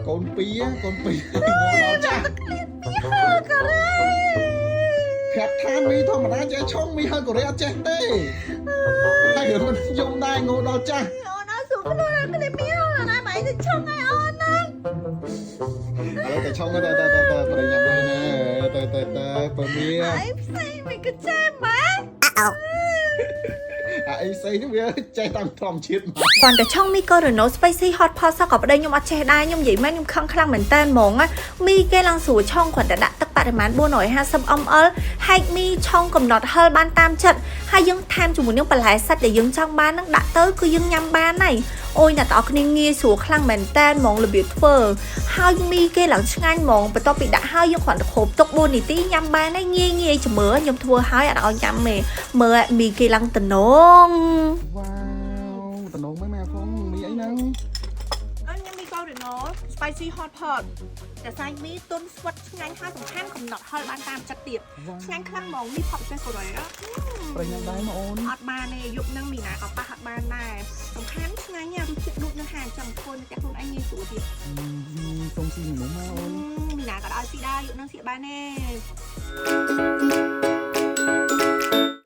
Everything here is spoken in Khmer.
កូនពីរកូនពីរងដល់ចាស់ មីហើកូរ៉េ ប្រាប់ថាមីធម្មតាចេះឆុងមីហើកូរ៉េអត់ចេះទេហើយរឿងមិនយំដែរងដល់ចាស់ អូនអត់ស្រួលខ្លួនអត់ឃ្លានមីហើណាបើឯងទៅឆុងឲ្យអូនណា ឥឡូវទៅឆុងទៅទៅទៅទៅប្រញ៉ាំដែរណាទៅទៅទៅពមៀ ឯងផ្សេងមិនក៏ចេះម៉ែ អាអីផ្សេងហ្នឹងវាចេះតាមធម្មជាតិមក គាត់តែឆុងមីកូរ៉ូណូ spicy hot pot សោះក៏ប្តីខ្ញុំអត់ចេះដែរខ្ញុំនិយាយមែនខ្ញុំខឹងខ្លាំងមែនតើហ្មងណាមីគេឡើងស្រួលឆុងគាត់តែដាក់ទឹកបរិមាណ 450 ml ហែកមីឆុងកំណត់ហិលបានតាមចិត្តហើយយើងថែមជាមួយនឹងបន្លែសាច់ដែលយើងចង់បាននឹងដាក់ទៅគឺយើងញ៉ាំបានហើយអូយអ្នកទាំងអស់គ្នាងាយស្រួលខ្លាំងមែនតើហ្មងរបៀបធ្វើហើយមីគេឡើងឆ្ងាញ់ហ្មងបន្ទាប់ពីដាក់ហើយយើងគ្រាន់តែគ្របទុក4នាទីញ៉ាំបានហើយងាយងាយជំរឿខ្ញុំធ្វើហើយអត់ឲ្យញ៉ាំទេមើលមីគេឡើងតំណង វ៉ាវតំណងមែនម៉ែផងមីអីហ្នឹង អញញ៉ាំមីកូរ៉េណូ spicy hot pot តែសាច់មីទុនស្វិតឆ្ងាញ់ហើយសំខាន់កំណត់ហិលបានតាមចិត្តទៀតឆ្ងាញ់ខ្លាំងហ្មងមីផប់ពិសេសកូរ៉េ ប្រញ៉ាំដែរមកអូន អត់បានទេយប់ហ្នឹងមីណាក៏ប៉ះអត់បានដែរសំខាន់ឆ្ងាញ់ណាស់រសជាតិដូចនៅហាងចឹងធ្វើនៅផ្ទះខ្លួនឯងងាយស្រួលទៀត សុំស៊ីមនុស្សមកអូន មីណាក៏ឲ្យស៊ីដែរយប់ហ្នឹងស៊ីបានទេ